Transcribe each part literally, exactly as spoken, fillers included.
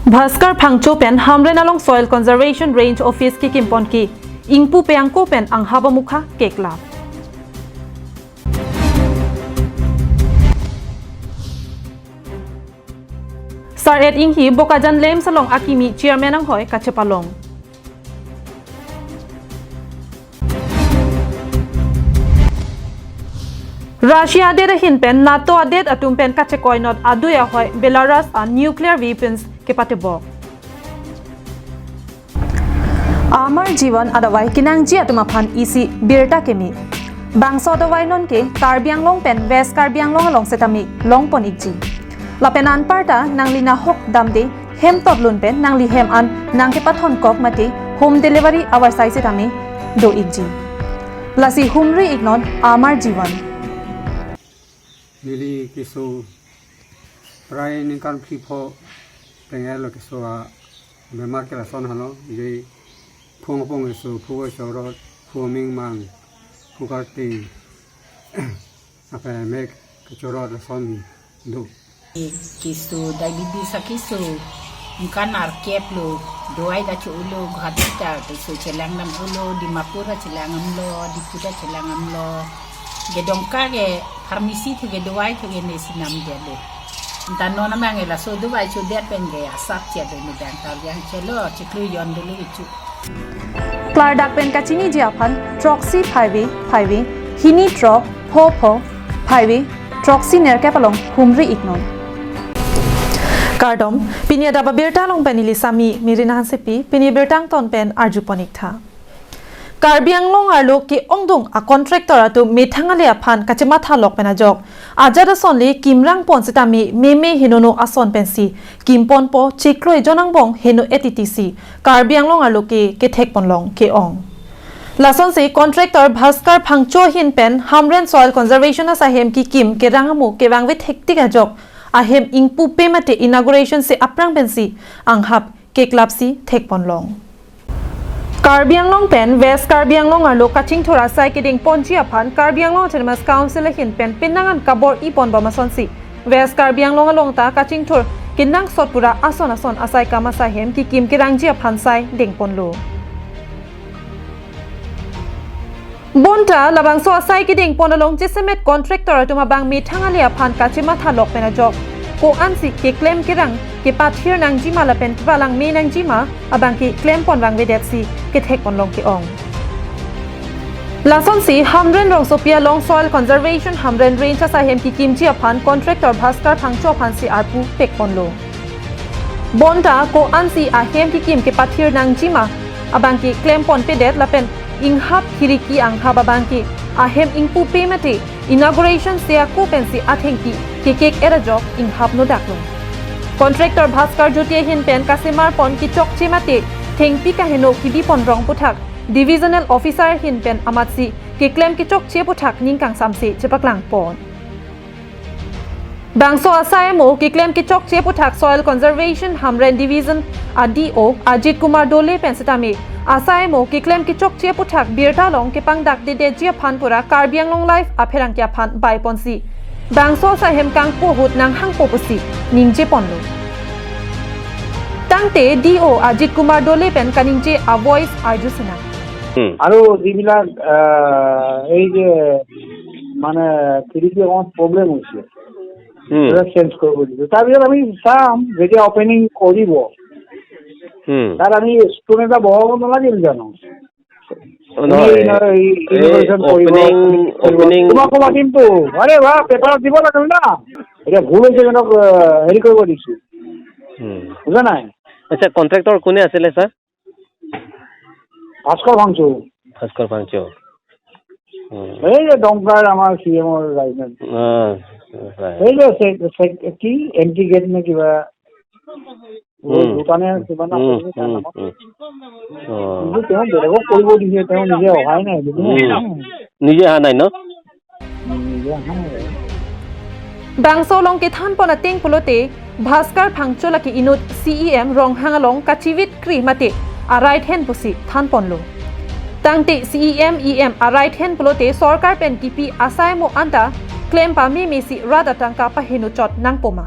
Bhaskar Phangcho pen Hamren along Soil Conservation Range Office kekim pon ke ingpu pe angko pen anghap amukha keklap. Sar-et Inghi Bokajan LAMPS along akimi chairman anghoi kachepalong. Russia adet ahin pen NATO adet atum pen kachekoi not adui ahoi Belarus a nuclear weapons kepatebok. Amar Jivan adavai kenangji atum aphan isi birta keme. Bangso adavai non ke Karbi Anglong pen West Karbi Anglong along setame longpon ikji. Lapen anparta nangli nahok damde hem totlun pen nangli hem an nangkepathon kok mate home delivery avarsai setame do ikji. Lasi humri iknon Amar Jivan. Neli keso prai ningkan phli pho tengel lo keso abemar ke lason halo, je phung apong keso, phu chorot, phu mingmang, phu karting, apa mek kechorot lason do. Keso diabetes akeso, ningkan arkep lo, dawai ta cho-o lo, Guwahati ta keso chelang dam-o lo, Dimapur ta chelang damlo, Diphu ta chelang damlo. Ke Dongka ke pharmacy thu ke dawai thu ke nesi namde lo. Anta non amang ke laso dawai chodet pen ke asap che do medang ta yang chelo chiklo yon dulu ichu. Klardak pen kachiniji aphan throksi phaive phaive, hini throk pho pho phaive, throksi nerkep along humri iknon. Kardom, pini adap abirta along pen neli Sami Mirina Hansepi, pini birta angton pen arjupon iktha. Karbi Anglong arlo ke-ongdung a contractor atum methang ale aphan kachematha lok pen ajok ajat ason le kimrang pon setame meme henono ason pensi kim ponpo chiklo ejon angbong heno etiti si Karbi Anglong arlo ke kethek ponlong ke-ong. Lasonsi contractor Bhaskar Phangcho ahin pen Hamren Soil Conservation asai hem kekim kerang amu kevangve thektik ajok ahem ingpu pe mate inauguration si aphrang pensi anghap keklap si thek ponlong. Karbi Anglong pen West Karbi Anglong arlo kachingthur asai kedeng ponji aphan Karbi Anglong Autonomous Council ahin pen penang an kabor-i pon bom asonsi West Karbi Anglong along ta kachingthur kenangsot pura ason ason asai kam asai hem kekim kerangji aphan sai deng ponlo. Bonta labangso asai kedeng pon along chesemet contractor atum abang methang ale aphan kachematha lok pen ajok ko-ansi keklem kerang kepathir nangjima lapen kepalang me nangjima abang ke klem pon vangvedet si kethek ponlong ke-ong. Lasonsi Hamren rongsopi along Soil Conservation Hamren Range asai hem kekimji aphan contractor Bhaskar Phangcho aphansi arpu pek ponlo. Bonta ko-ansi ahem kekim kepathir nangjima abang ke klem pon pedet lapen inghap hiriki anghap abang ke ahem ingpu pe mate inauguration si ako pensi athengpi kekek er ajok inghap nodak lo. Contractor Bhaskar Jyoti ahin pen kasemar pon kechokche mate thengpi kaheno kebi pon rong aputhak divisional officer ahin pen amatsi keklem kechokche aputhak ning kangsamse chepaklang pon. Bangso asai amo keklem kechokche aputhak Soil Conservation Hamren Division a D O Ajit Kumar Dole pen setame asai amo keklem kechokche aputhak birta along kepangdak dedetji aphan pura Karbi Anglong Live apherangke aphan bai ponsi bangso asai hem kangpu ahut nanghangpo pusi ningje ponlo. Tangte D O Ajit Kumar Dole pen kaningje a voice arju sinang. Hmm. আৰু যিবিলাক আহ, এই যে মানে খিৰিকী অকণমান প্ৰব্লেম হৈছে, হুম। চেঞ্জ কৰিব দিছে। তাৰপিছত আমি চাম যেতিয়া অপেনিং কৰিব, হুম। তাত আমি ষ্টুডেণ্ট এটা বহাব নালাগিল জানো? অ, নহয়, এই, এই ইনগ্ৰেশ্যন কৰিব, অপেনিং, অপেনিং কৰিব। অপেনিং তোমাকো মাতিমতো। আৰে বাহ, পেপাৰত দিব লাগিল না। এতিয়া ভুল হৈছে, সিহঁতক আহ, হেৰি কৰিব দিছো। হুম। বুজা নাই? আচ্ছা, কণ্ট্ৰেক্টৰ কোনে আছিলে, ছাৰ? ভাস্কৰ ভাংচু। ভাস্কৰ ভাংচু। উম। এই যে ডংকাৰ আমাৰ চি এমৰ ৰাইজমেণ্ট। অ, হয়। এই যে চে-, চে-, কি এণ্টি গেট নে কিবা, উম। দোকানে কিবা নাম উম, আছে, তাৰ উম, নামত। উম। অ। কিন্তু তেওঁ বেলেগক কৰিব দিছে, তেওঁ নিজে অহাই নাই, বুজিলে? উম। নিজে অহা নাই ন? Bangso along kethan pon ateng pulote Bhaskar Phangcho lake inut C E M Ronghang along kachivit kri mate a right hand pusi than ponlo. Tangte C E M, E M a right hand pulote sorkar pen kipi asai mo anta klem pameme si rat atangka paheno chot nangpo ma.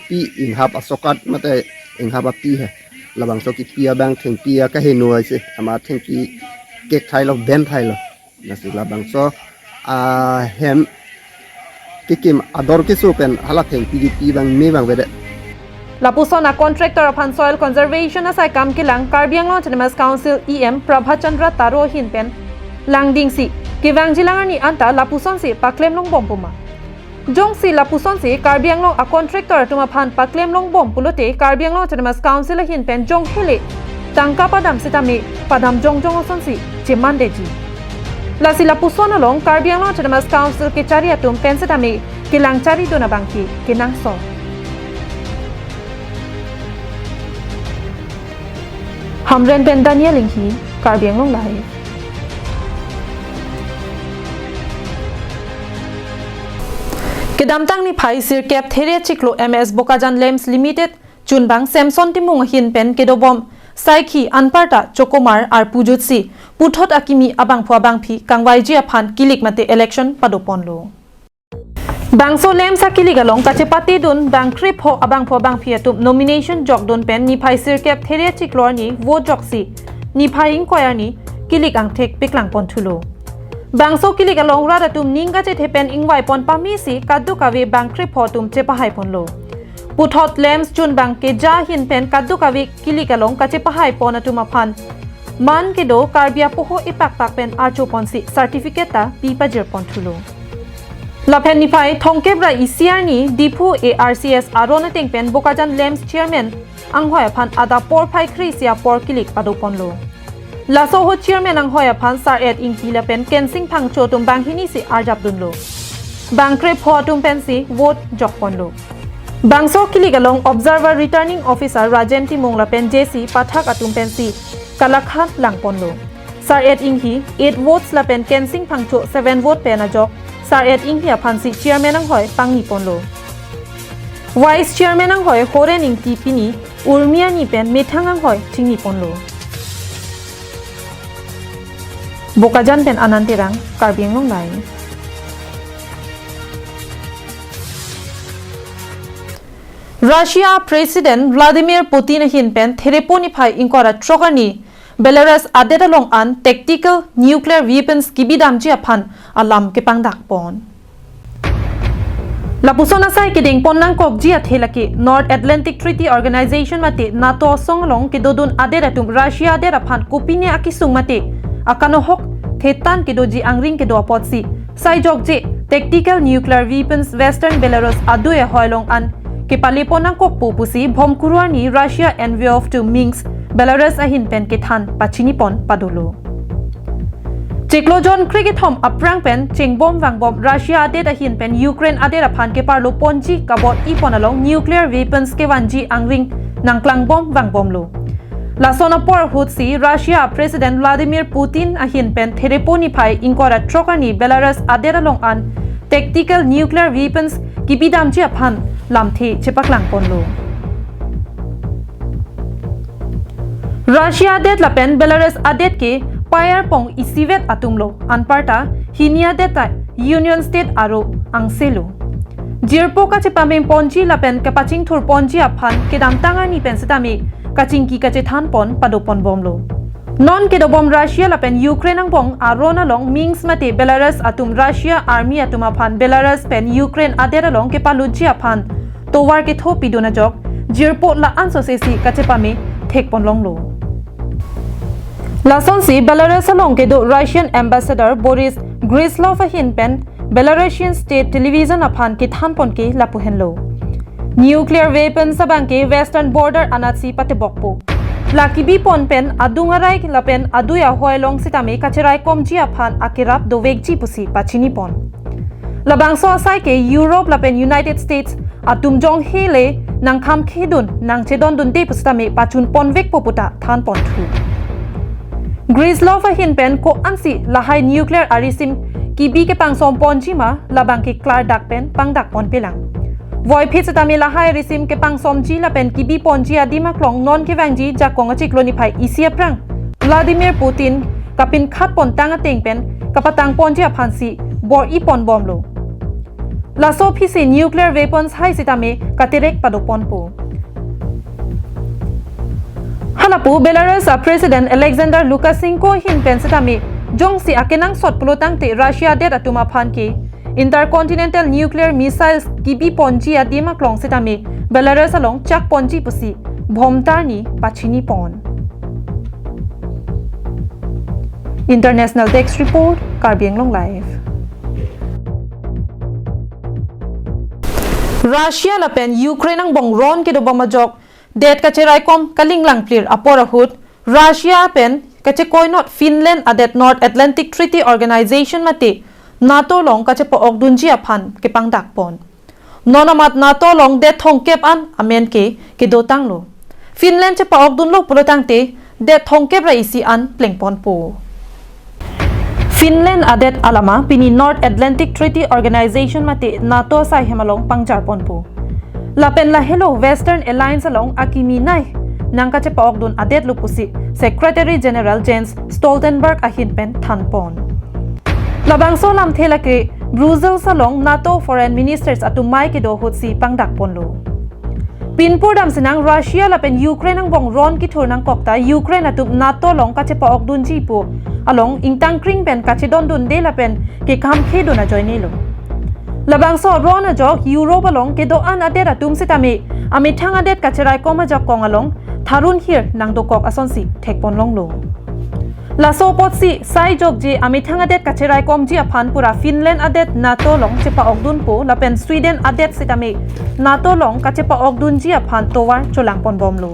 Pi inghap asokat mate inghap api he. Labangso kipi abang thengpi akaheno aise, ama thengpi kek thailo, ben thailo. Lasi labangso ahem kekim ador keso pen hala thengpi kipi abang me abang avedet. Lapuson a-contractor aphan soil conservation asai kam kelang Karbi Anglong Autonomous Council E M Prabhat Chandra Taro ahin pen langdingsi kevangjilang arni anta lapusonsi paklem longbom puma. Jongsi lapusonsi Karbi Anglong a-contractor atum aphan paklem longbom pulote Karbi Anglong Autonomous Council ahin pen jong hele tangka padam sitame padam jongjong asonsi chemandetji. Lasi lapuson along Karbi Anglong Autonomous Council kechari atum pen sitame kelang charidun abangke kenangsot. Hamren pen Daniel Inghi, Karbi Anglong Live. Kedamtang niphai sirkep there chiklo M S Bokajan Lamps Limited chunbang Samson Timung ahin pen kedobom saikhi anparta chokomar arpu jutsi puthot akimi abangphu abangphi kangvaiji aphan kilik mate election padoponlo. Bangso lamps akilik along kachepatedun bang krepho abangphu abangphi atum nomination jokdun pen niphai sirkep there chiklo arni vote joksi niphai ingkoi arni kilik angthek peklangpon thulo. Bangso kilik along rat atum ning kachethe pen ingvaipon pamesi kadokave bang krepho atum chepahaiponlo. Puthot lamps chunbang keja ahin pen kadokave kilik along kachepahaipon atum aphan man kedo Karbi apoho epakpak pen archoponsi certificate ta pi pajirpon thulo. Lapen niphai thomkep ra isi arni Diphu A R C S aron ateng pen Bokajan Lamps Chairman anghoi aphan adap porphai kre-isi apor kilik padoponlo. Laso ahut Chairman anghoi aphan Sar-et Ingti lapen Kensing Phangcho atum banghinisi arjapdunlo. Bang krepho atum pensi vote jokponlo. Bangso kilik along Observer Returning Officer Rajen Timung lapen J C Pathak atum pensi kalakhan langponlo. Sar-et Inghi eight votes lapen Kensing Phangcho seven vote pen ajok Sar-et Inghi aphansi Chairman anghoi pangniponlo. Vice Chairman anghoi Horen Ingti pini Urmi ani pen methang anghoi chingniponlo. Bokajan pen Anand Terang, Karbi Anglong Live. Russia President Vladimir Putin ahin pen therepo niphai ingkoi ra throk arni Belarus adet along an tactical nuclear weapons kibidamji aphan alam kepangdakpon. Lapuson asai kedengpon nangkokji athe lake North Atlantic Treaty Organization mate NATO asong along kedodun adet atum Russia adet aphan kopine akesung mate akanohok thetan kedoji angring kedo apotsi saijokje tactical nuclear weapons Western Belarus adui ahoi along an kepalepon nangkokpo pusi Bhomkuru arni Russia envoy to Minsk, Belarus ahin pen kethan pachinipon padolo. Chiklo jon krekethom aphrang pen chengbom vangbom Russia adet ahin pen Ukraine adet aphan keparloponji kabor-ipon along nuclear weapons kevanji angring nangklangbom vangbomlo. Lason apor ahutsi Russia President Vladimir Putin ahin pen therepo niphai ingkoi ra throk arni Belarus adet along an tactical nuclear weapons kibidamji aphan lamthe chepaklangponlo. Russia adet lapen Belarus adet ke payar pong isivet atumlo, anparta hini adet ta Union State aro angselo. Jirpo kachepamengponji lapen kapachingthurponji aphan kedamtang arni pen setame kachingki kachethanpon padoponbomlo. Non kedobom Russia lapen Ukraine angbong aron along Minsk mate Belarus atum Russia army atum aphan Belarus pen Ukraine adet along kepalutji aphan tovar kethopidun ajok jirpo la-an sosesi kachepame thekponlonglo. Lasonsi Belarus along kedo Russian ambassador Boris Gryzlov ahin pen Belarusian State Television aphan kethanpon ke lapu henlo. Nuclear weapons abangke Western border anatsi patebokpo. La kibipon pen adung arai lapen adui ahoi along setame kachiraikomji aphan akerap dovekji pusi pachinipon. Labangso asai ke Europe lapen United States atum jong hele nangkhamkhedun nangchedondunde pusitame pachunponvekpo puta thanponthu. Gryzlov ahin pen ko-ansi lahai nuclear arisim kibi kepangsomponji ma labangke klardak pen pangdakponpelang. Voiphit setame lahai arisim kepangsomji lapen kibiponji adim aklong non kevangji jakong achiklo niphai isi aphrang Vladimir Putin kapinkhatpontang ateng pen kapatangponji aphansi bor-iponbomlo. Laso aphisi nuclear weapons hai setame katerek padoponpo. Halapu Belarus a President Alexander Lukashenko ahin pen sitame jongsi akenangsot pulotangte Russia adet atum aphan ke intercontinental nuclear missiles kebi ponji adim aklong sitame Belarus along chak ponji pusi Bhomtar ni pachini pon. International Desk Report, Karbi Anglong Live. Russia lapen Ukraine angbong ron kedobom ajok det kacheraikom kalinglangplir apor ahut Russia pen kachekoinot Finland adet North Atlantic Treaty Organization mate NATO along kachepa-okdunji aphan kepangdak pon. Non amat NATO along det thomkep an amen ke kedotanglo. Finland chepa-okdunlo pulotangte det thomkep ra isi an plengponpo. Finland adet alama pini North Atlantic Treaty Organization mate NATO asai hem along pangjarponpo. Lapen lahelo Western Alliance along akimi nei nangkachepa-okdun adetlo pusi Secretary General Jens Stoltenberg ahin pen thanpon. Labangso lamthe lake Brussels along NATO Foreign Ministers atum mei kedo ahutsi pangdakponlo. Pinpur damsinang Russia lapen Ukraine angbong ron kethur nangkok ta Ukraine atum NATO along kachepa-okdunji pu along ingtangkring pen kachedondunde lapen kekamkhedun ajoinelo. Labangso ron ajok Europe along kedo-an adet atum sitame amethang adet kacheraikom ajakong along tharun hir nangdokok asonsi thekponlonglo. Laso apotsi sai jokje amethang adet kacheraikomji aphan pura Finland adet NATO along chepa-okdunpo lapen Sweden adet sitame NATO along kachepa-okdunji aphan tovar cholangponbomlo.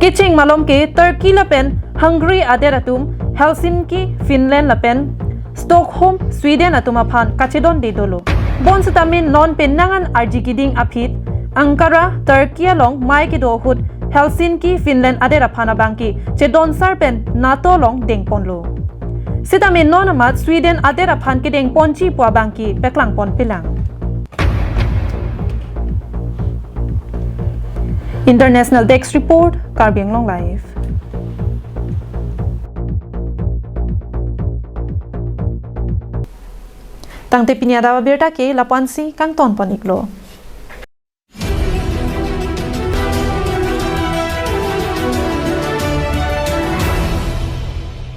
Kecheng malom ke Turkey lapen Hungary adet atum Helsinki, Finland lapen Stockholm, Sweden atum aphan kachedonde dolo. Bonsitame non penang an arji keding aphi Ankara, Turkey along mei kedo ahut Helsinki, Finland adet aphan abangke chedonsar pen NATO along dengponlo. Sitame non amat Sweden adet aphan kedengponji pu abangke peklangponpelang. International Desk Report, Karbi Anglong Live. Tangte pini adap abirta ke lapu-ansi kangtonpon-iklo.